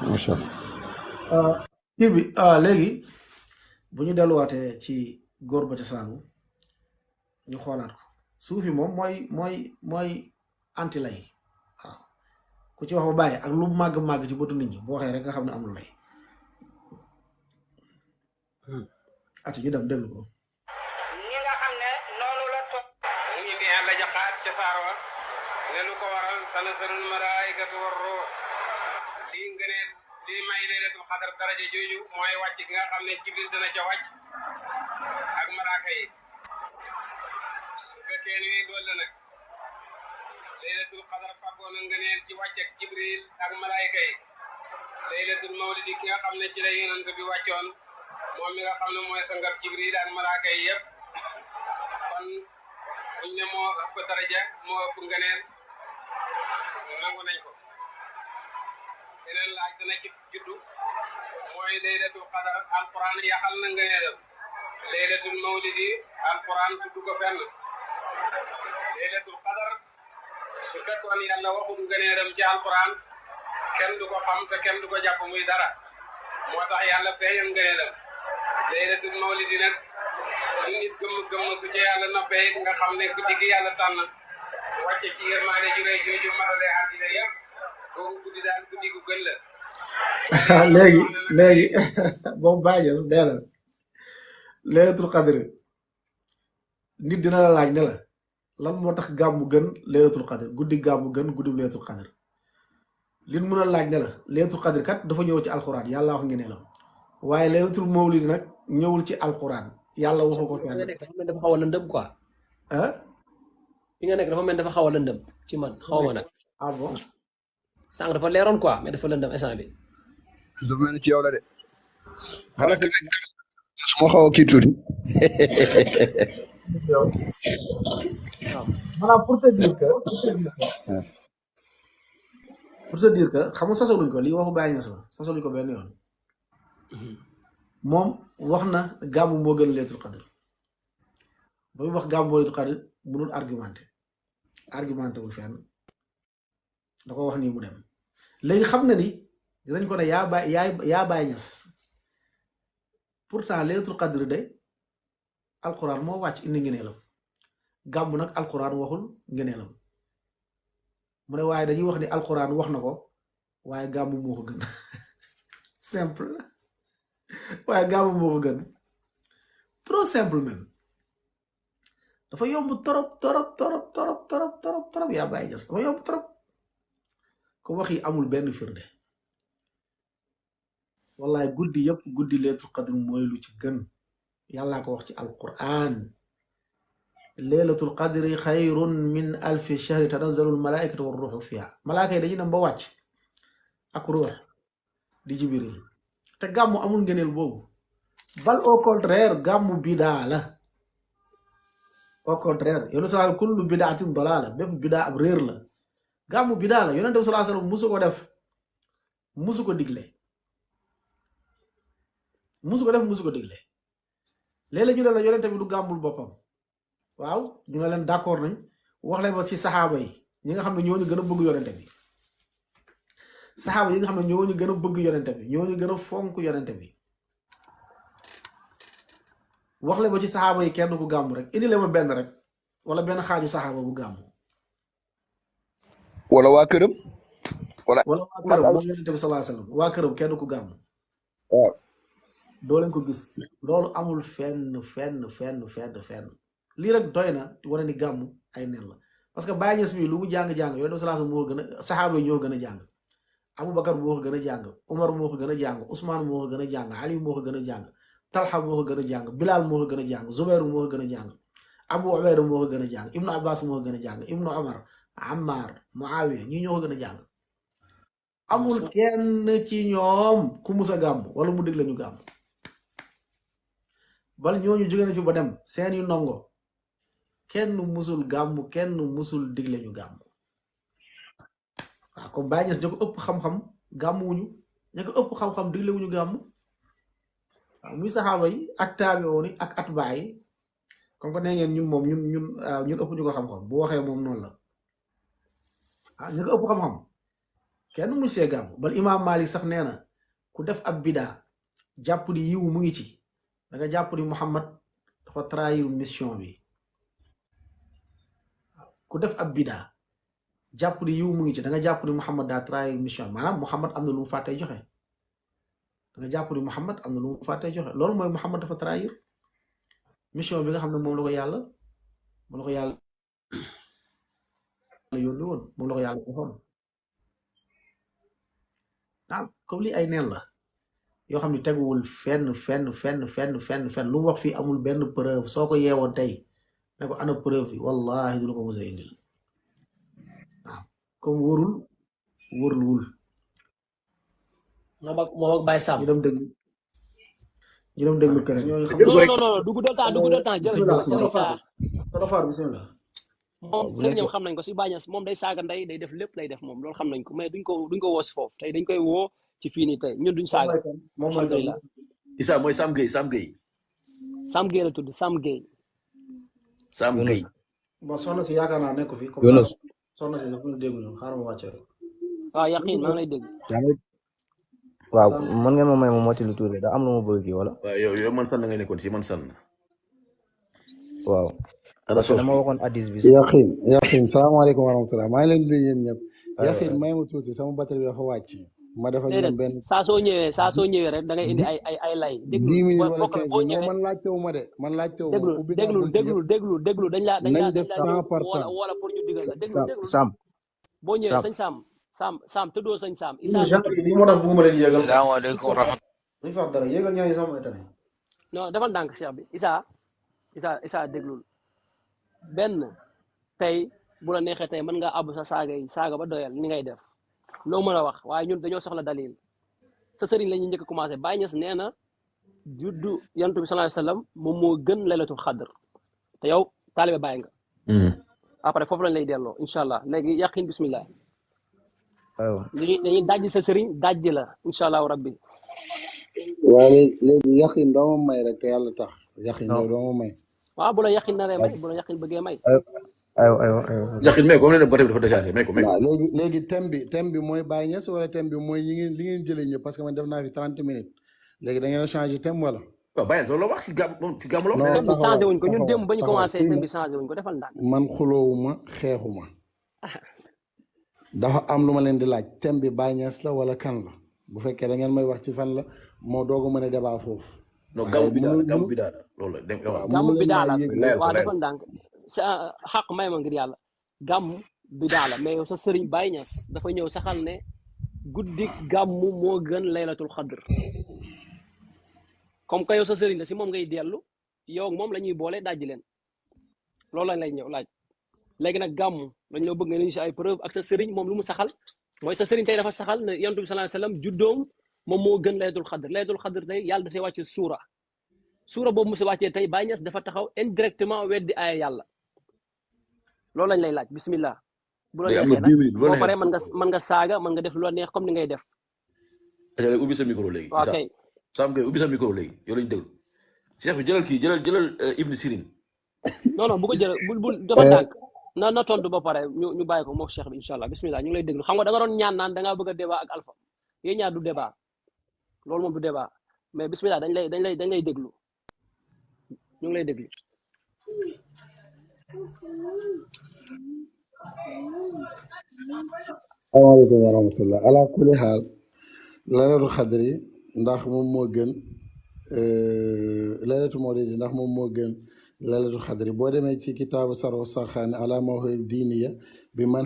macha allah. kii bi léegi bu ñu delluwaatee ci góor ba ca saanu ñu xoolaat ko suufi moom mooy anti lay waaw ku ci wax ba bàyyi ak lu màgg-màgg ci bëtu nit ñi boo waxee rek nga xam ne amul lay ati ñu dem déglu ko ñi nga xam ne noonu la toog mu ngi fi yàlla jaxaat ca saar wa ne lu ko waral tanazalul malaayikatu war ruux lii ngëneel lii may laylatul xadar daraja jooju mooy wàcc gi nga xam ne jibril dana ca wàcc ak malaaka yi su fekkee ni loolu la nag laylatul xadar fàggoo na ngëneel ci wàcc ak jibril ak malaayka yi laylatul mawlidi ki nga xam ne ci la yonent bi wàccoon moom mi nga xam ne mooy sangar jibril ak malaaka yi yëpp kon buñ ne moo ëpp daraja moo ëpp ngëneel nangu nañ ko beneen laaj dana ci juddu mooy laylatul qadar alquran yaxal na ngëneelam laylatul mawlidi alquran tudd ko fenn laylatul qadar su fekkoon yàlla waxul ngëneelam ci alquran kenn du ko xam te kenn du ko jàpp muy dara moo tax yàlla feeñal ngëneelam laylatul mawlidi nag lu nit gëmm su ci yàlla noppee it nga xam ne guddi gi yàlla tànn wàcce ci yërmaane ju rëy jooju matale àddina yëpp boobu guddi daal guddi gu gën la léegi boobu bàyyi su dee la laylatul qadr nit dina la laaj ne la lan moo tax gàmmu gën laylatul qadr guddi gàmmu gën guddi laylatul qadr lin mën a laaj ne la laylatul qadr kat dafa ñëw ci alquran yàlla wax ngeen la waaye laylatul mawlid nag ñëwul ci alquran yàlla waxu ko fenn dafa xaw a lëndëm quoi fi nga nekk dafa mel dafa xaw a lëndëm ci man xaw ma nag ah bon sànq dafa leeroon quoi mais dafa lëndëm instant bi lu mel ni ci yow la de xanaa su ma xaw a kii tuuti maanaam pour te dire que xam nga sasaluñ ko lii waxu Baye Niass la sasaluñ ko benn yoon moom wax na gàmmu moo gën laylatul qadr ba muy wax gàmmu moo laylatul qadr mënul argumenté wul fenn da ko wax nii mu dem léegi xam na ni dinañ ko ne yaa Baye Niass pourtant laylatul qadr de alquran moo wàcc indi ngeneelam gàmmu nag alquran waxul ngeneelam mu ne waaye dañuy wax ni alquran wax na ko waaye gàmmu moo ko gën simple waaye gàmmu moo ko gën trop simple même dafa yomb torop yaa Baye Niass dafa yomb trop ko wax yi amul benn firnde wallaay guddi yëpp guddi laylatul qadr mooy lu ci gën yàllaa ko wax ci alquran laylatul qadri xayrun min alfi shahri tanazzalul malaikatu war ruuxu fiha malaaka yi dañuy dem ba wàcc ak ruux di jibril te gàmmu amul ngëneel boobu bal au contraire gàmmu bidaa la au contraire yoonu salaa kullu bidaatin dalaala bépp bidaa ab réer la gàmmu bidaa la yonent bi salaa sallam musu ko def musu ko digle léeg-léeg ñu ne la yonent bi du gàmmul boppam waaw ñu ne leen d'accord nañ wax leen ba ci saxaaba yi ñi nga xam ne ñooñu gën a bëgg yonent bi saxaaba yi nga xam ne ñooñu gën a bëgg yonent bi ñooñu gën a fonk yonent bi wax leen ba ci saxaaba yi kenn ku gàmm rek indi leen ma benn rek wala benn xaaju saxaaba bu gàmm wala waa këram wala waa këram moom yonent bi sallallahu alayhi wasallam waa këram kenn ku gàmm waaw doo leen ko gis loolu amul fenn lii rek doy na wane ni gàmmu ay nen la parce que Baye Niass mi lu mu jàng-jàng yonent bi sallallahu alayhi wasallam moo ko gën a saxaaba yi ñoo gën a jàng Aboubacar moo ko gën a jàng Umar moo ko gën a jàng Ousmane moo ko gën a jàng Ali moo ko gën a jàng Talha moo ko gën a jàng Bilal moo ko gën a jàng Zubair moo ko gën a jàng Abu Ubayda moo ko gën a jàng Ibnu Abbas moo ko gën a jàng Ibnu Omar Ammar Muawiya ñii ñoo ko gën a jàng amul kenn ci ñoom ku mus a gàmm wala mu dig la ñu gàmm bal ñooñu jóge na fi ba dem seeni ndongo kenn musul gàmm kenn musul digle ñu gàmm waaw comme Baye Niass ña ko ëpp xam-xam gàmmuwuñu ña ko ëpp xam-xam digle wuñu gàmm waaw muy saxaaba yi ak taabiwoon yi ak atbaa yi comme que nee ngeen ñun moom ñun ëpp ñu ko xam-xam bu waxee moom noonu la ah ña ko ëpp xam-xam kenn mu see gàmm bal imam Malik sax nee na ku def ab bidaa jàpp ni yiw mu ngi ci da nga jàpp ni Muhammad dafa trahir mission bi ku def ab bidaa jàpp ni yiw mu ngi ci da nga jàpp ni Muhammad daa trahir mission maanaam Muhammad am na lu mu fàttee joxe da nga jàpp ni Muhammad am na lu mu fàttee joxe loolu mooy Muhammad dafa trahir mission bi nga xam ne moom la ko yàlla yónni woon moom la ko yàlla defoon naam comme lii ay neen la yoo xam ne teguwul fenn lu mu wax fii amul benn preuve soo ko yeewoon tey ne ko ana preuve yi wallahi du la ko mos a indil waaw comme wóorul wul moom ak Baye Sam ñu dem déglu keneen ñooñu xam non du guddal temps Torofaar bismillah moom sëriñam xam nañ ko si Bañas moom day saaga ndey day def lépp lay def moom loolu xam nañ ko mais duñ ko woo si foofu tey dañ koy woo ci fii nii tey ñun duñ saaga alhamdulilah Issa mooy Sam Gueye la tudd Sam Gueye bon soxna si yaakaar naa nekk fi soxna si sax ñu dégg ñu xaaral ma wàcce rek waaw Yaqin maa ngi lay dégg waaw mën ngeen ma may ma motti lu tuuti da am lu ma bëgg fii wala waaw yow man san nga nekkoon si man san waaw dama waxoon addis bi Yaqin salaamaaleykum wa rahmatulah maa ngi leen di nuyu yéen ñëpp Yaqin may ma tuuti sama batterie bi dafa wàcc ma defal leen benn saa soo ñëwee rek da ngay indi ay lay 10 minutes wala 15 minutes man laajtewu ma de déglu dañ la def 100 par temps wala pour ñu digal la déglu Sam boo ñëwee sëñ Sam tëddoo sëñ Sam li moo tax bëgguma leen yéegal salaamaaleykum wa rahmatulah duñ fa wax dara yéegal ñooñu sax mooy tane non defal ndànk Cheikh bi Issa déglul benn tey bu la neexee tey mën nga àbb sa saaga ba doyal ni ngay def loo mën a wax waaye ñun dañoo soxla dalil sa sëriñ la ñuy njëkk a commencé Baye Niass nee na juddu yonent bi sallallahu alayhi wasallam moom moo gën laylatul xadr te yow taalibe Baye nga après foofu lañ lay delloo incha allah léegi Yaqin bismillah dañuy dajji sa sëriñ dajji la incha allahu rabbi waaye léegi Yaqin doo ma may rek te yàlla tax Yaqin doo ma may waaw bu la Yaqin naree may bu la Yaqin bëggee may aywa Yaqin may ko ne ba tey dafa déchargé may ko waaw léegi thème bi mooy Baye Niass wala thème bi mooy li ngeen jëlee ñëpp parce que man def naa fi 30 minutes léegi da ngeen a changé thème wala waaw Baye loolu la wax ci gàmm la thème bi changé wuñ ko ñun démb ba ñu commencé thème bi changé wuñ ko defal ndànk man xuloowuma xeexuma dafa am lu ma leen di laaj thème bi Baye Niass la wala kan la bu fekkee da ngeen may wax ci fan la moo doog a mën a débat foofu non gàmm bi daal loolu la gàmm bi daal waaw defal ndànk sa xaq may ma ngir yàlla gàmm bi daal la mais yow sa sëriñ Baye Niass dafa ñëw saxal ne guddi gàmm moo gën laylatul xadr comme que yow sa sëriñ la si moom ngay dellu yow moom la ñuy boole dajji leen loolu lañ lay ñëw laaj léegi nag gàmm dañ loo bëgg nga ñu si ay preuve ak sa sëriñ moom lu mu saxal mooy sa sëriñ tey dafa saxal ne yonent bi sallallahu alayhi wasallam juddoom moom moo gën laylatul xadr tey yàlla dafay wàcce suura boobu mu si wàccee tey Baye Niass dafa taxaw indirectement weddi aaya yàlla loolu lañ lay laaj bismillah bu la neexee nag boo paree mën nga saaga mën nga def lu la neex comme ni ngay def ubbi sa micro léegi ok Sam Gueye ubbi sa micro léegi yow lañu déglu Cheikh bi jëlal kii jëlal Ibn Sirin non bu ko jël bul dafa dànk na tontu ba pare ñu bàyyi ko moom Cheikh bi incha allah bismillah ñu ngi lay déglu xam nga da nga doon ñaan naan da ngaa bëgg a débat ak Alpha yéen ñaar du débat loolu moom du débat mais bismillah dañ lay déglu ñu ngi lay déglu asalaamaaleykum wa rahmatullah ala kulli xaal laylatul xadri ndax moom moo gën laylatu mawlidi ndax moom moo gën laylatul xadri boo demee ci kitaabu sarwa sarxaani ala mawhib diiniya bi man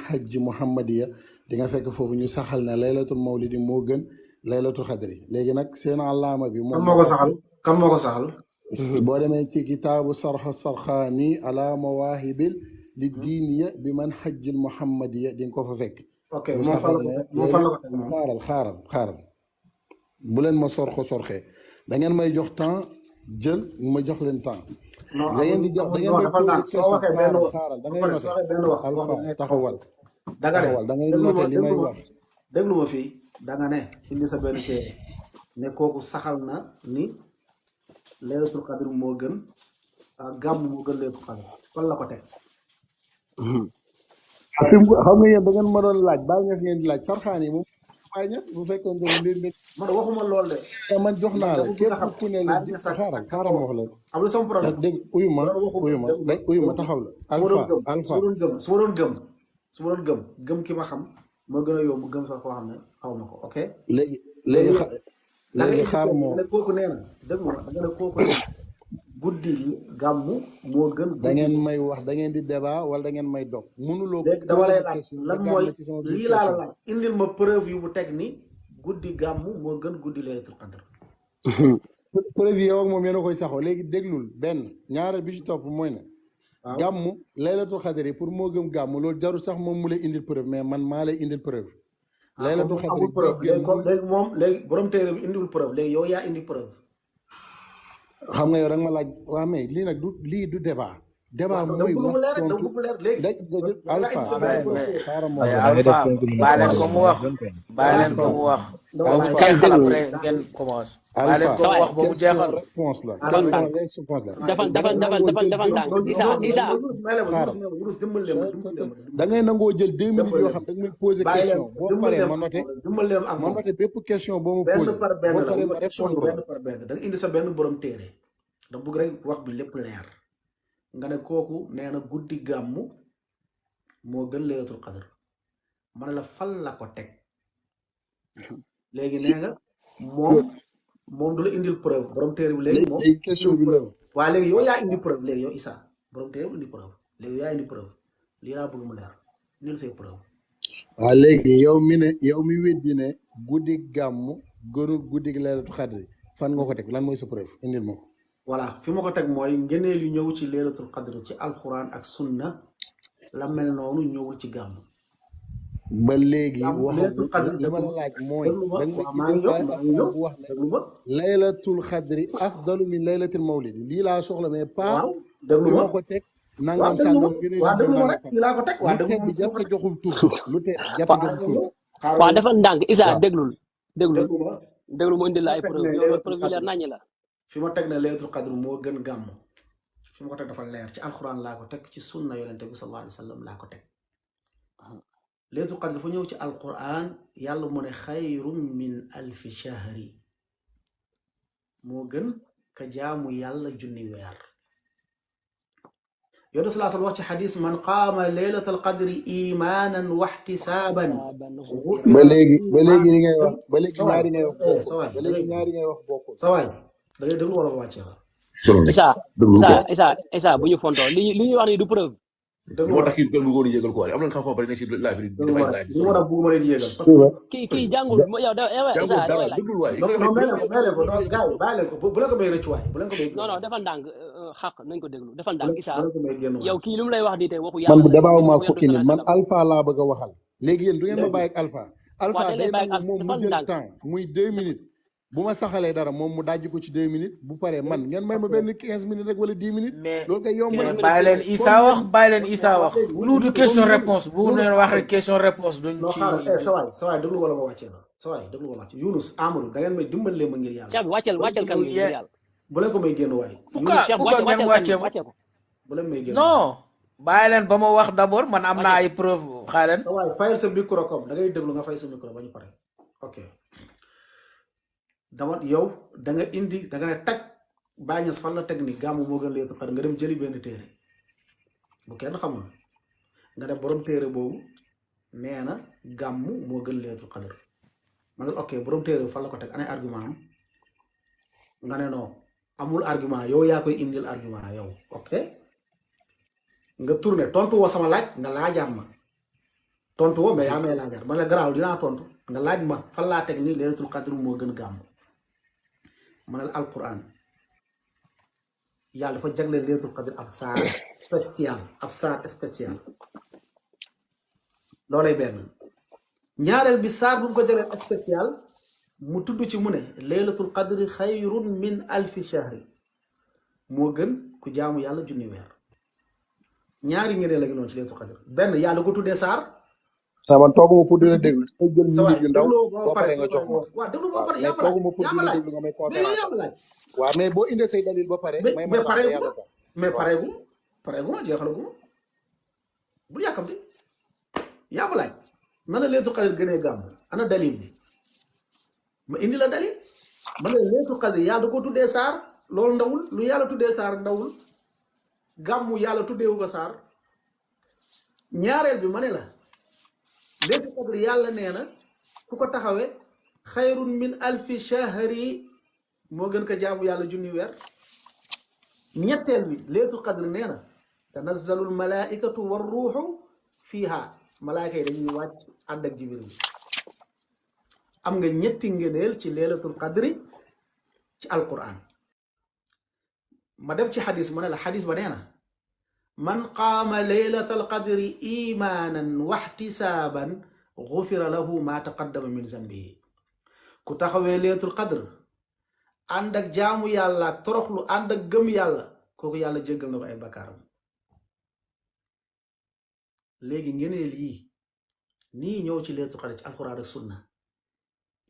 xajji muhammadiya di nga fekk foofu ñu saxal ne laylatul mawlidi moo gën laylatul xadri léegi nag seen allaama bi moom kan moo ko saxal boo demee ci kitaabu sarxa sarxaani ala mawaahibil li diiniya bi man xajjil muhammadiya di nga ko fa fekk ok moom fan la ko teg moom xaaral bu leen ma sorxee da ngeen may jox temps jël ma jox leen temps da ngeen di jox da ngeen soo waxee benn wax xaaral da ngay noté Alpha taxawal da ngay noté li may wax déglu ma fii da nga ne indi sa benn téere ne kooku saxal na ni laylatul qadr moo gën gàmm moo gën laylatul qadr fan la ko teg fi mu xam nga yéen da ngeen ma doon laaj bàyyi ñes ngeen di laaj sarxaan yi moom bàyyi ñes bu fekkoon ne li man waxuma lool de man jox man naa la dama bëgg képp a xam ku ne la bàyyi ñes ak xaaral ma wax la am na sama problème dégg uyu ma loolu waxuma uyu ma dégg uyu ma taxaw la su ma doon alpha gëm su alpha ma doon gëm su ma doon gëm su ma doon gëm ki ma xam moo gën a yomb gëm sax koo xam ne xaw ma ko ok léegi léegi léegi da nga léegi indi xaaral ma kooku ne kooku nee na dégg nga da nga ne kooku nee na guddi gi gàmmu moo gën da guddi ngeen gi may wax da ngeen di débat wala da ngeen may dog mënuloo léegi dama poser lay ma laaj question lan nga mooy gàmm ci sama biir lii laa la question laaj indil ma preuve yu bu teg ni guddi gàmmu moo gën guddi laylatul qadr preuve yi yow ak moom yéen a koy saxoo léegi déglul benn ñaareel bi ci topp mooy ne waaw gàmmu laylatul xadar yi pour moo gëm gàmmu loolu jarul sax moom mu lay indil preuve mais man maa lay indil preuve ah comme laylatul moom xadar amul yi preuve gën léegi comme léegi moom léegi borom téere bi indiwul preuve léegi yow yaa indi preuve xam nga yow da nga ma laaj waa mais lii nag du lii du débat débat waaw dama mooy bëgg mu wax leer rek dama tontu bëgg mu leer léegi da yow yaa alpha indi sa mais benn borom mais téere xaaral ma mais wax da ngay def Alpha 5 minutes bàyyi leen pause ko mu mooy wax gën kay. bàyyi leen alpha ko mu wax dama ba mu laaj alpha jeexal déglu après ngeen commence bàyyi leen alpha ko mu sawaay wax ba mu question jeexal réponse la ah defal déglu ndànk question réponse la ah defal déglu da ngay defal nangoo defal jël defal deux defal minutes ndànk yoo xam Isa Isa Yunus may la ma xaaral Yunus dimbal leen ma da ngay nangoo jël 2 minutes dimbal yoo leen xam da nga may poser bàyyi leen question boo dimbal paree leen ma ak noté moom dimbal leen ak ma moom noté bépp question boo ma benn posé par benn boo la paree wu ma ma question yi répondre la benn par benn da nga indi sa benn borom téere da bëgg rek wax bi lépp leer nga ne kooku nee na guddi gàmmu moo gën laylatul qadr ma ne la fal la ko teg léegi nee nga moom du la indil preuve borom téere bi léegi moom léegi question indil bi preuve la waaye léegi yow yaa indi preuve léegi yow Issa borom téere bi indi preuve léegi yaa indi preuve lii laa bëgg mu leer indil say preuve waaw léegi yow mi weddi ne guddi gàmmu gënul guddi laylatul xadri fan nga ko teg lan mooy sa preuve indil ma ko voilà fi ma ko teg mooy ngeneel yu ñëw ci laylatul qadr ci alquran ak sunna la mel noonu ñëwul ci gàmmu ba léegi gàmmu waxagu laylatul qadr li ma déglu la laaj mooy déglu ma da nga waaw ma maa ngi indil ñëw ay maa ngi ñëw alquran bu wax ne déglu ma laylatul xadri afdalu min laylatil mawlid lii laa soxla mais pas waaw déglu fi ma ma ko teg waaw nangam déglu ma sàngam gën a waaw déglu ma nangam rek sàngam fii laa ko teg waaw lu déglu tedd ma fi ma ko jàpp teg joxul tur lu tedd jàpp waaw joxul ma tur ñëw xaaral waaw ma ñëw defal ndànk Isa waaw déglul déglul déglu ma déglu mu indil fi la ma ay teg preuve ne yow laylatul preuve yu leer qadr naññi la fi ma teg ne laylatul qadr moo gën gàmmu fi ma ko teg dafa leer ci alquran laa ko teg ci sunna yonente bi sallallahu alayhi wa sallam laa ko teg laylatul qadr dafa ñëw ci alquran yàlla mu ne xayrun min alfi shahri moo gën ka jaamu yàlla junni weer yonente sallallahu alayhi wa sallam wax ci xadis man qaama laylatal qadri imaanan wa ihtisaaban saaban ba gufira léegi ba lahu léegi li ngay wax ba léegi sawaay ñaari ngay wax bokkul sawaay ba da ngay léegi déglu ñaari ngay wax bokkul sawaay da ngay déglu wala ma wàccee la solo ne Isa déglu Isa ko Isa Isa bu ñu fontoo li ñuy wax ni du preuve déglu moo ma tax kii kenn bëggoon a yégal quoi am na xam-xam bari nekk ci live bi déglu dafay ma live bi li solo ma ne tax bëgguma leen yéegal parce suba kii jàngul yow da Isa jàngul damay dara laaj déglul waay non li non nga may leen ko non gars yi bàyyi leen ko bu leen ko may rëcc waay bu leen ko may non non defal ndànk xaq nañ ko déglu defal ndànk Isa bu leen ko may génn waay yow kii lu mu lay wax nii tey waxu man yàlla bu la débaawu waxu maa yonent bi fukki nit sallallahu man alayhi wasallam alpha laa bëgg a waxal léegi yéen du ngeen ma léegi bàyyi ak alpha waaw alpha dañ lay day bàyyi nangu moom mu defal jël ndànk temps muy 2 minutes bu ma saxalee dara moom mu dajji ko ci 2 minutes bu paree man ngeen may ma benn 15 minutes rek wala 10 minutes mais loolu kay yomb na mais 15 minutes bàyyi leen dégg Issa comme wax yéen bàyyi leen Issa waaw wax léegi lu du question comme réponse bu Yunus leen wax Amadou rek question réponse duñ non ci xaaral sawaay déglu wala ma wàccee la sawaay déglu wala wàccee Yunus Amadou da ngeen may dimbal leen ma ngir yàlla Cheikh bi wàccel bu leen ko wàccel kan may gi ngir yàlla bu leen ko may génn waay pourquoi Yunus Cheikh bi pourquoi wàccel ngeen wàccel kan wàccee gi ma wàccel ko bu leen may génn waay non bàyyi leen ba ma wax d'abord man am naa wàccel ay preuve xaar leen sawaay fayal sa micro comme da ngay déglu nga fay sa micro ba ñu pare ok dama yow da nga indi da nga ne taj bàññees fan la teg ni gàmmu moo gën laylatul qadr nga dem jëli benn téere bu kenn xamul nga ne borom téere boobu nee na gàmmu moo gën laylatul qadr ma ne ok borom téere fan la ko teg anay argument am nga ne non amul argument yow yaa koy indil argument yow ok nga tourné tontu woo sama laaj nga laajaat ma tontu woo mais yaa may laajaat man la garaaw dinaa tontu nga laaj ma fan laa teg ni laylatul qadr moo gën gàmmu ma ne la alquran yàlla dafa jagleel laylatul qadr ab saar spécial ab saar spécial loolay benn ñaareel bi saar bu mu ko jagleel spécial mu tudd ci mu ne laylatul qadri xayrun min alfi shahri moo gën ku jaamu yàlla junni weer ñaari ngeen la ngi noonu ci laylatul qadr benn yàlla ko tuddee saar saa man tooguma pour di la déglu say jël sa waay minute yu ndaw dégloo ba boo pare paree nga jox ma waaw déglu ba waaw pare mais yaa ma laaj tooguma pour yaa di ma la laaj déglu nga may mais yow conférence yaa ma laaj waaw mais boo indee say dalil ba pare may ma mais laaj te pareegu yàlla ma tax mais waaw pareegu ma jeexalagu ma bul yàkkamti yaa ma laaj na la leetu xadri gënee gàmm ana dalil bi ma indi la dalil ma ne leetu xadri yàlla da ko tuddee saar loolu ndawul lu yàlla tuddee saar ndawul gàmmu yàlla tuddeewu ko saar ñaareel bi ma ne la leetu xadri yàlla nee na ku ko taxawee xayrun min alfi shahri moo gën ko jaamu yàlla junni weer ñetteel bi leetu xadri nee na tanazzalul malaikatu war ruuxu fiiha malaayka yi dañuy wàcc ànd ak jibril am nga ñetti ngëneel ci leelatul qadri ci alquran ma dem ci xadis ma ne la xadis ba nee na man qaama leelatal qadri imaanan waxtisaaban gufira lahu ma taqaddama min zambihi ku taxawee leelatul qadr ànd ak jaamu yàlla ak toroxlu ànd ak gëm yàlla kooku yàlla jéggal na ko ay bakkaaram léegi ngëneel yi nii ñëw ci leelatul qadr ci alquran ak sunna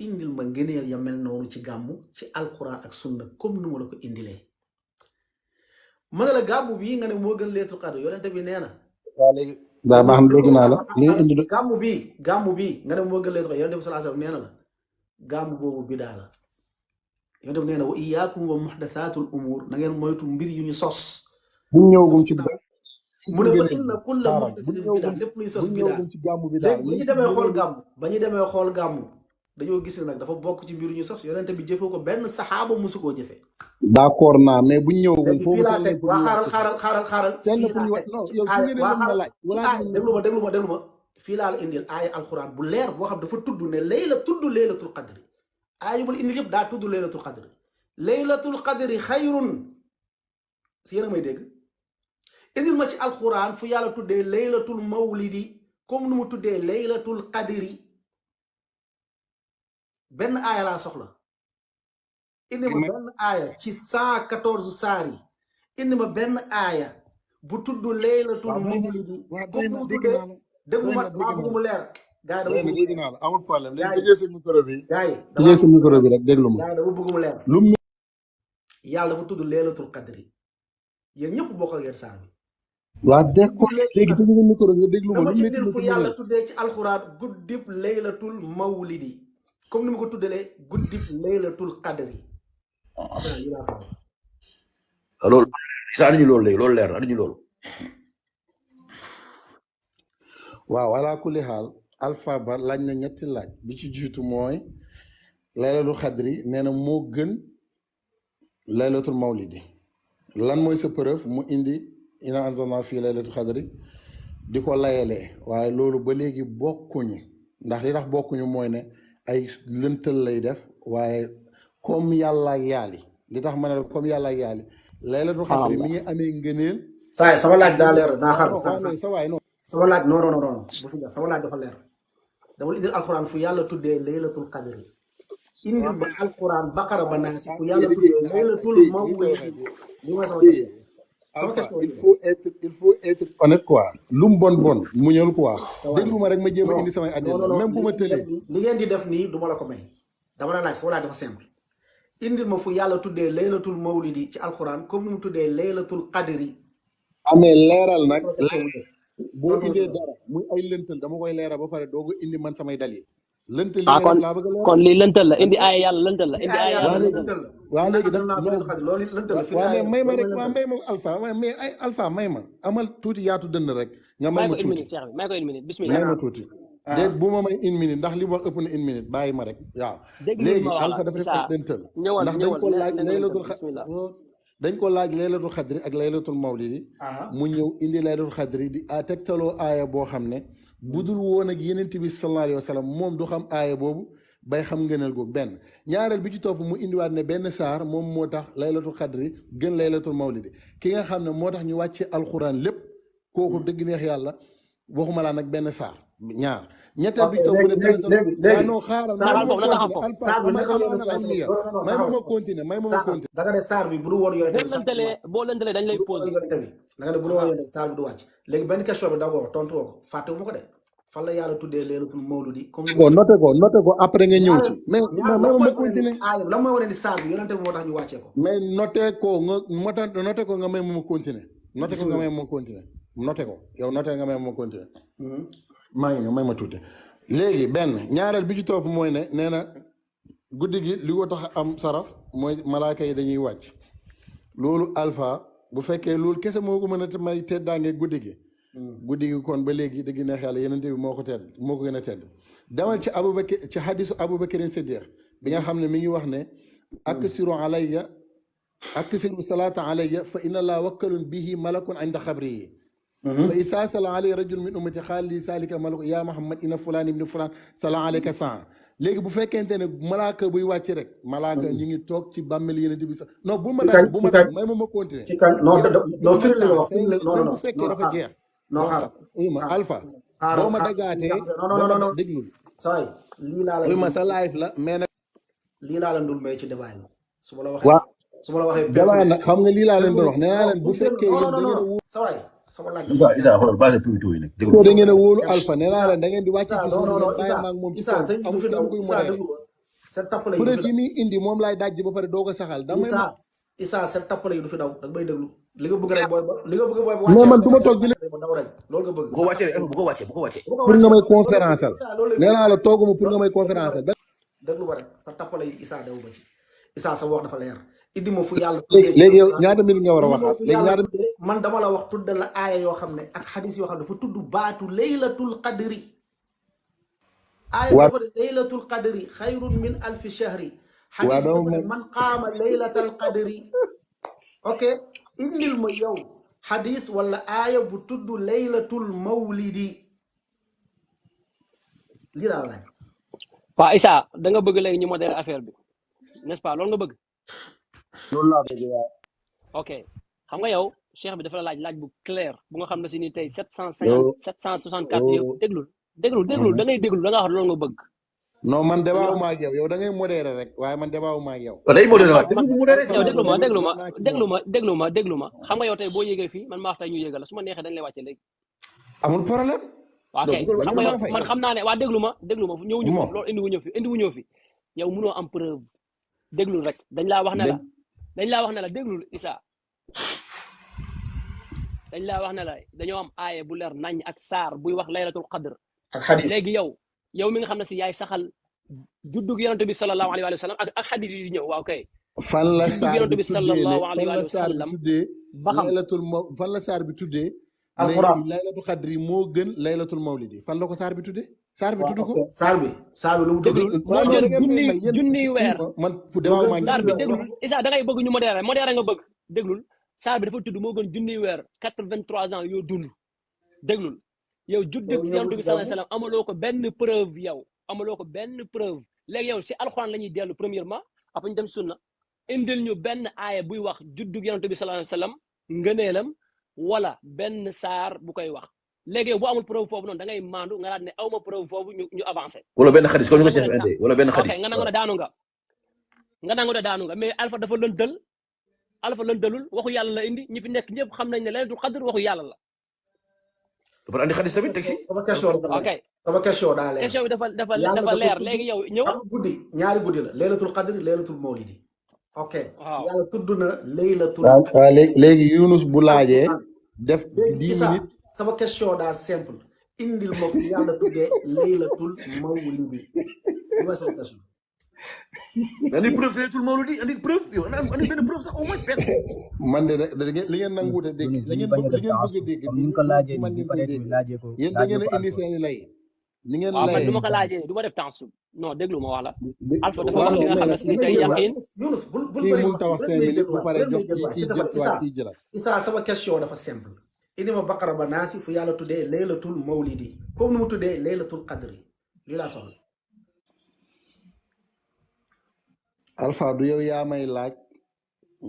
indil ma ngëneel ya mel noonu ci gàmmu ci alquran ak sunna comme nu ma la ko indilee ma ne la gàmmu bii nga ne moo gën leelatul qadr yonente bi nee na waa léegi daa baax na dégg naa la li nga indi gàmmu bii nga ne moo gën leelatul qadr yonente bi sallallahu alayhi wasallam nee na la gàmmu boobu bidaa la yonente bi nee na wa iyaakum wa muhdathatul umur na ngeen moytu mbir yu ñu sos buñ ñëwagum ci mu ne fa inna kulla muhdathatin bidaa lépp luy sos bidaa ci gàmmu bi léegi ba ñu demee xool gàmmu dañoo gis ne nag dafa bokk ci mbir ñu sos yonente bi jëfee ko benn saxaaba musu koo jëfee d'accord naa mais buñ ñëwagum léegi fii laa teg waa xaaral kenn fii pour ñu laa wax teg non yow ci ngeen ma laaj wala déglu ma fii laa la indil aaya alquran bu leer boo xam dafa tudd ne laylatul qadri aaya bul indil yëpp daa tudd laylatul qadri laylatul qadri xayrun si yéen a may dégg indil ma ci alquran fu yàlla tuddee laylatul mawlidi comme nu mu tuddee laylatul qadri benn aaya laa soxla indi ma benn aaya ci 114 saar yi indi ma benn aaya bu tudd laylatul mawlidi comme nu mu tuddee déglu ma maa bëgg mu leer gars yi dama dégg naa la amul problème léegi tëjee sa micro bi gars yi tëjee sa micro bi rek déglu ma gars yi dama bëgg mu leer lu yàlla dafa tudd laylatul qadri yéen ñëpp bokk ak yéen saar bi waa d'accord léegi tëjee sa micro bi déglu ma dama lu indil fu yàlla tuddee ci alxuraan guddib laylatul mawlidi comme ni ma ko tuddalee guddib laylatul qadri loolu sa andi ñu loolu léegi loolu leer na andi ñu loolu waaw ala kulli xaal alpha ba laaj na ñetti laaj bi ci jiitu mooy laylatul xadri nee na moo gën laylatul mawlidi lan mooy sa preuve mu indi ina anzalna fii laylatul xadri di ko layalee waaye loolu ba léegi bokkuñu ndax li tax bokkuñu mooy ne ay lëntal lay def waaye comme yàlla ak yàlli li tax ma ne comme yàlla ak yàlli laylatul xadri mi ngi amee ngëneel saay sama laaj daa leer naa xaar sa waay non sama laaj non bu fi sama laaj dafa leer dama indil alquran fu yàlla tuddee laylatul qadri indil ba alquran baqara ba naasi fu yàlla tuddee laylatul mawlidi li mooy sama question sama question il faut être honnête quoi lu mu bon muñal quoi déglu ma rek ma jéem a indi samay addina même bu ma tëlee li ngeen di def nii du ma la ko may dama la laaj sama laaj dafa simple indil ma fu yàlla tuddee laylatul mawlidi ci alquran comme ni mu tuddee laylatul qadri amee leeral nag boo indee dara muy ay lëntal dama koy leeral ba pare doo ko indi man samay dalil lëntal yi laa bëgg a leeral kon lii lëntal la indi aaya yàlla lëntal la indi aaya yàlla lëntal la waa léegi loolu lëntal la waaw mais may ma rek waa may ma alpha mais ay alpha may ma amal tuuti yaatu dënn rek nga may ma tuuti may ko une minute bismillah may ma tuuti déet bu ma may une minute ndax li wax ëpp na une minute bàyyi ma rek waaw léegi alpha dafa def ak lëntal ndax dañ ko laaj laylatul dañ ko laaj laylatul xadri ak laylatul mawlidi mu ñëw indi laylatul xadri di tegtaloo aaya boo xam ne budul woon ak yenent bi sallallahu alayhi wa sallam moom du xam aaya boobu bay xam ngëneel googu benn ñaareel bi ci topp mu indiwaat ne benn saar moom moo tax laylatul xadri gën laylatul mawlidi ki nga xam ne moo tax ñu wàcce alxuraan lépp kooku dëgg neex yàlla waxuma laa nag benn saar ñaar ñetteel bi topp léegi non xaaral may ma continuer da nga ne saar bi bu du woon yonent bi boo lëntalee dañ lay posé da nga ne bu du woon yonent bi saar bi du wàcc léegi benn question bi d'abord tontu woo ko fàtte wu ma ko de fan la yàlla tuddee laylatul mawlidi comme noté ko après nga ñëw ci mais ma continuer lan mooy wane ni saar bi yonent bi moo tax ñu wàccee ko mais noté ko nga may ma continuer noté ko nga may ma continuer noté ko yow noté nga may ma continuer maa ngi ñëw may ma tuuti léegi benn ñaareel bi ci topp mooy ne nee na guddi gi li ko tax am saraf mooy malaaka yi dañuy wàcc loolu alpha bu fekkee loolu kese moo ko mën a may teddaange guddi gi kon ba léegi dëgg neex yàlla yenente bi moo ko gën a tedd demal ci Abubakar ci hadisu Abubakar Siddiq bi nga xam ne mi ngi wax ne aksiru salaata alayya fa inna allah wakkalun bihi malakun inda xabrihi fa isa sala alayhi rajul min ummati xaal li salika malak ya muhammad inna fulaan ibni fulaan sala alayka san léegi bu fekkente ne malaaka buy wàcc rek malaaka ñu ngi toog ci bàmmeel yenente bi sax non bu ma dagg may ma continuer ci kan non firi li wax non bu fekkee dafa jeex non xaar alpha boo ma daggaatee non déglul saway lii laa la ma sa live la mais nag lii laa la ndul may ci débat yi su ma la waxee débat nag xam nga lii laa leen doon wax nee naa leen bu fekkee yéen da ngeen a wóolu saway sama laaj Isa xoolal base plutôt yi nag dégg da ngeen a wóolu alpha nee naa leen da ngeen di wàcc ci bàyyi maag moom ci kaw sëñ amul kenn kuy modéré sa tappale ku ne yi muy indi moom laay dajji ba pare doo ko saxal Isa sa tappale yi du fi daw da nga may déglu li nga bëgg rek booy mais man du ma toog di daw rek loolu nga bëgg bu ko wàccee bu ko wàccee pour nga may conférence al nee naa la tooguma pour nga may conférence al déglu ba rek sa tappale yi Isa daw ba ci Isa sa wax dafa leer indi ma fu yàlla léegi yow ñaata minute nga war a wax léegi ñaata man dama la wax tudd la aaya yoo xam ne ak xadis yoo xam ne dafa tudd baatu laylatul qadri aaya dafa ne laylatul qadri xayrun min alfi shahri xadis dafa ne man qaama laylatal qadri ok indil ma yow xadis wala aaya bu tudd laylatul mawlidi lii laa laaj waaw Issa da nga bëgg léegi ñu modéré affaire bi n'est-ce pas loolu nga bëgg loolu laa bëgg waaw ok xam nga yow cheikh bi dafa la laaj bu clair bu nga xam ne si ni tey 764 yow déglul da ngay déglu da nga wax loolu nga bëgg non man débat ma ak yow da ngay modéré rek waaye man débat ma ak yow day modéré waat yow déglu ma xam nga yow tey boo yégee fii man ma wax tey ñu yégal la su ma neexee dañ lay wàcce léegi amul problème waaw kay xam nga yow man xam naa ne waa déglu ma ñëwuñu fi loolu indi wuñu fi yow mënoo am preuve déglul rek dañ laa wax ne la déglul Issa dañ laa wax ne la dañoo am aaye bu leer nañ ak saar buy wax laylatul qadr ak xadis léegi yow mi nga xam ne si yaay saxal juddug yonent bi sallallahu alayhi wa sallam ak xadis yi ñëw waaw kay fan la saar bi sallallahu alayhi wa sallam ba xam fan la saar bi tuddee alxuraan laylatul qadri moo gën laylatul mawlidi fan la ko saar bi tuddee saar bi tudd ko saar bi lu mu tudd moo jël junniy weer man débat ma saar bi déglul Issa da ngay bëgg ñu modéré nga bëgg déglul saar bi dafa tudd moo gën junniy weer 83 ans yoo dund déglul yow juddug yonent bi sallallahu alayhi wasallam amaloo ko benn preuve léegi yow si alxuraan la ñuy dellu premièrement après ñu dem sunna indil ñu benn aaya buy wax juddug yonent bi sallallahu alayhi wasallam ngëneelam wala benn saar bu koy wax léegi yow bu amul preuve foofu noonu da ngay maandu nga laat ne awma preuve foofu ñu avancé wala benn xadis comme ñu ko Cheikh indi wala benn xadis nga nangu ne daanu nga mais alpha dafa lëndalul waxu yàlla la indi ñi fi nekk ñëpp xam nañ ne laylatul qadr waxu yàlla la dafa andi xadis tamit teg si sama question daa leer question bi dafa leer léegi yow ñëw am guddi ñaari guddi la laylatul qadr laylatul mawlidi ok yàlla tudd na laylatul léegi Yunus bu laajee def 10 minutes sama question daa simple indil ma fu yàlla tuddee laylatul mawlidi ma sama question andi preuve laylatul mawlidi andi preuve yow andi benn preuve sax au moins benn man de li ngeen nanguute dégg li ngeen bëgg a dégg comme ni nga ko laajee ni bu paree laajee ko yéen da ngeen a indi seeni lay ni ngeen waaw man lay du ma ko laajee du ma def temps non déglu ma wax la alpha dafa wax li nga xam ne si tey yaqin Yunus bul kii mun ta wax 5 minutes bu paree jox kii jël Issa sama question dafa simple indi ma baqara ba naasi fu yàlla tuddee laylatul mawlidi comme nu mu tuddee laylatul qadri lii laa soxla alpha du yow yaa may laaj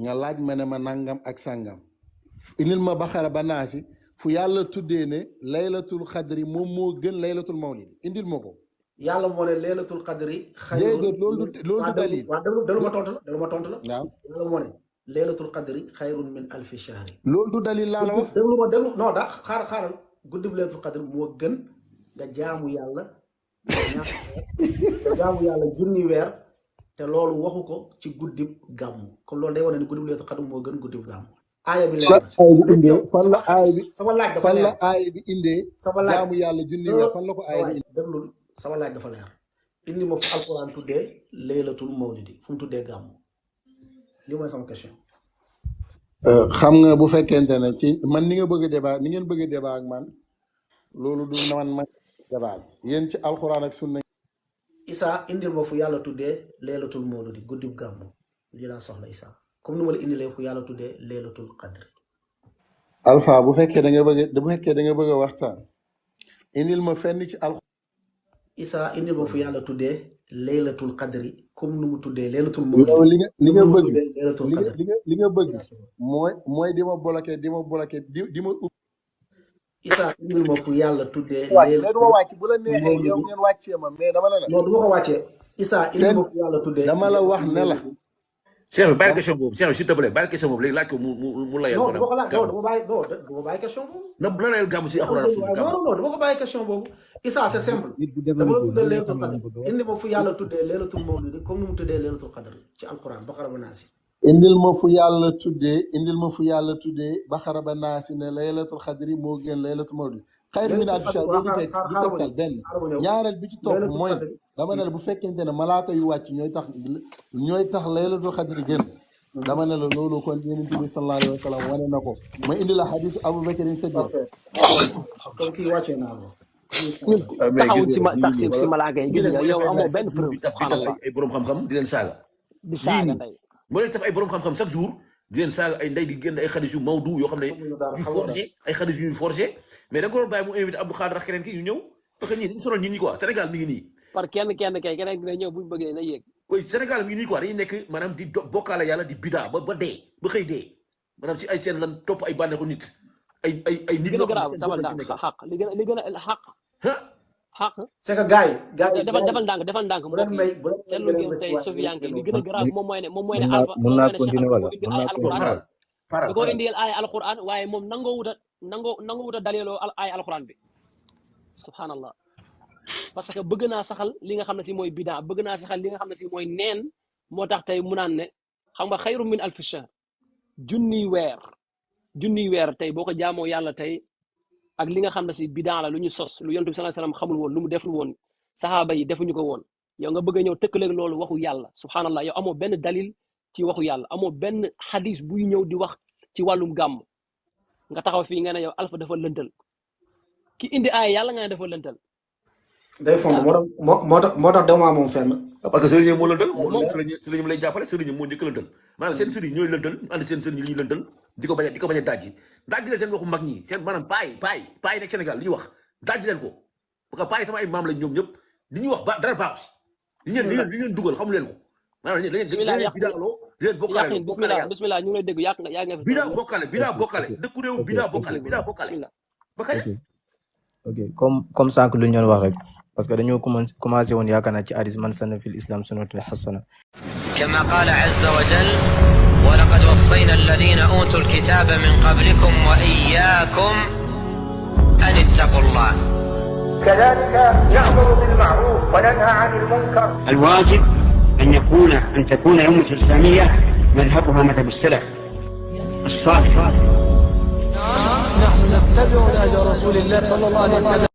nga laaj ma ne ma nangam ak sangam indil ma baqara ba naasi fu yàlla tuddee ne laylatul qadri moom moo gën laylatul mawlidi indil ma ko yàlla moo ne laylatul qadri déedéet loolu du dalil waaw déglu ma tontu la waaw yàlla moo ne laylatul qadri xayrun min alfi shahri loolu du dalil laa la wax déglu non daa xaaral guddi bu laylatul qadri moo gën nga jaamu yàlla junni weer te loolu waxu ko ci guddib gàmmu kon loolu day wane ni guddib laylatul qadr moo gën guddib gàmmu aaya bi leer na fan la aaya bi sama laaj dafa fan leer la aaya bi indee sama laaj jaamu yàlla junni weer fan la ko aaya bi indee déglul sama laaj dafa leer indi ma fu alquran tuddee laylatul mawlidi fu mu tuddee gàmmu li mooy sama question xam nga bu fekkente ne ci man ni nga bëgg a débat ni ngeen bëgg a débat ak man loolu du man débat yéen ci alquran ak sunna Issa indil ma fu yàlla tuddee laylatul mawlidi guddib gàmmu lii laa soxla Issa comme ni ma la indilee fu yàlla tuddee laylatul qadri alpha bu fekkee da nga bëgg a waxtaan indil ma fenn ci alquran Issa indil ma fu yàlla tuddee laylatul qadri comme nu mu tuddee laylatul yow mawlidi li nga bëgg laylatul qadri li nga bëgg mooy di ma bloqué di ma ubbi Issa indil ma fu yàlla tuddee mais duma wàcc bu la neexee yow ngeen wàccee ma mais dama la non du ma ko wàccee Issa indil ma fu yàlla tuddee dama la wax ne la Cheikh bi bàyyi question boobu Cheikh bi s'il te plaît bàyyi question boobu léegi laaj ko mu layal non du ma ko laaj non du ma bàyyi question boobu na layal gàmmu si alxuraan ak sunna gàmmu non du ma ko bàyyi question boobu Issa c'est simple dama la tuddee laylatul qadr indi ma fu yàlla tuddee laylatul mawlidi comme ni mu tuddee laylatul qadr ci alquran Baqara ba Naas indil ma fu yàlla tuddee Baqara ba Naas ne laylatul qadri moo gën laylatul mawlidi xayru min alfi shahr boo ci tegtal benn ñaareel bi ci topp mooy dama ne la bu fekkente ne malaaka yu wàcc ñooy tax laylatul qadri gën dama ne la loolu kon yonent bi sallallahu alayhi wa sallam wane na ko ma indi la xadis Abubakar Siddiq kon kii wàccee naa ko taxawuñ si malaaka yi gis nga yow amoo benn preuve subhanallah ay borom xam-xam di leen saaga di saaga tey moo leen def ay borom xam-xam chaque jour di leen saaga ay ndey di génn ay xadis yu mawdu yoo xam ne yu forgé ay xadis yu forgé mais da nga ko doon bàyyi mu invité Abdou Khadre ak keneen ki ñu ñëw parce que ñii dañu sonal ñi quoi Sénégal mi ngi nii par kenn keneen dina ñëw buñu bëggee na yéeg oui Sénégal mi ngi nii quoi dañuy nekk maanaam di bokkaale yàlla di bidaa ba dee ba xëy dee maanaam ci ay seen lan topp ay bànneexu nit ay nit gën a garaaw tabal ndànk xaq li gën a xaq c'est que gars yi defal ndànk mbokk yi seetlu ngeen tey sofiyanke li gën a garaaw moom mooy ne alfa mun naa continuer wala da ko indil ay alquran waaye moom nangoo wuta daliloo ay alquran bi subhanallah parce que bëgg naa saxal li nga xam ne si mooy bidaa bëgg naa saxal li nga xam ne si mooy neen moo tax tey mu naan ne xam nga xayru min alfi shahr junniy weer tey boo ko jaamoo yàlla tey ak li nga xam ne si bidaa la lu ñu sos lu yonent bi sallallahu alayhi wasallam xamul woon lu mu deful woon saxaaba yi defuñu ko woon yow nga bëgg a ñëw tëkkaleeg loolu waxu yàlla subhanallah yow amoo benn dalil ci waxu yàlla amoo benn xadis buy ñëw di wax ci wàllum gàmm nga taxaw fii nga ne yow alfa dafa lëntal ki indi aaya yàlla nga ne dafa lëntal day fond moo tax dama moom fenn parce que sëriñ moo lëntal sëriñ lay jàppale sëriñ moo njëkk lëntal maanaam seen sëriñ ñooy lëntal ànd seen sëriñ li ñuy lëntal di ko bañ a daaj leen seen waxu mag ñi seen maanaam paay nekk Sénégal li ñuy wax daaj leen ko parce que paay sama ay maam lañ ñoom ñëpp li ñuy wax dara baaxu si li ngeen dugal xamu leen ko maanaam dañeen bidaaloo di leen bokkale bismillah ñu ngi lay dégg yaa nga bidaa bokkale dëkku réew bidaa bokkale ba kañ ok comme sànq lu ñu doon wax rek parce que dañoo commencé woon yaakaar naa ci hadis man sanna fil islam sunnatan hasana kama qala azza wa jalla wa laqad wassayna alladhina utul kitaba min qablikum wa iyyakum an ittaqullah kadhalika na'muru bil ma'ruf wa nanha 'anil munkar الواجب أن تكون أمة الإسلامية مذهبها مذهب السلف الصالح. نحن نتبع نهج رسول الله صلى الله عليه وسلم.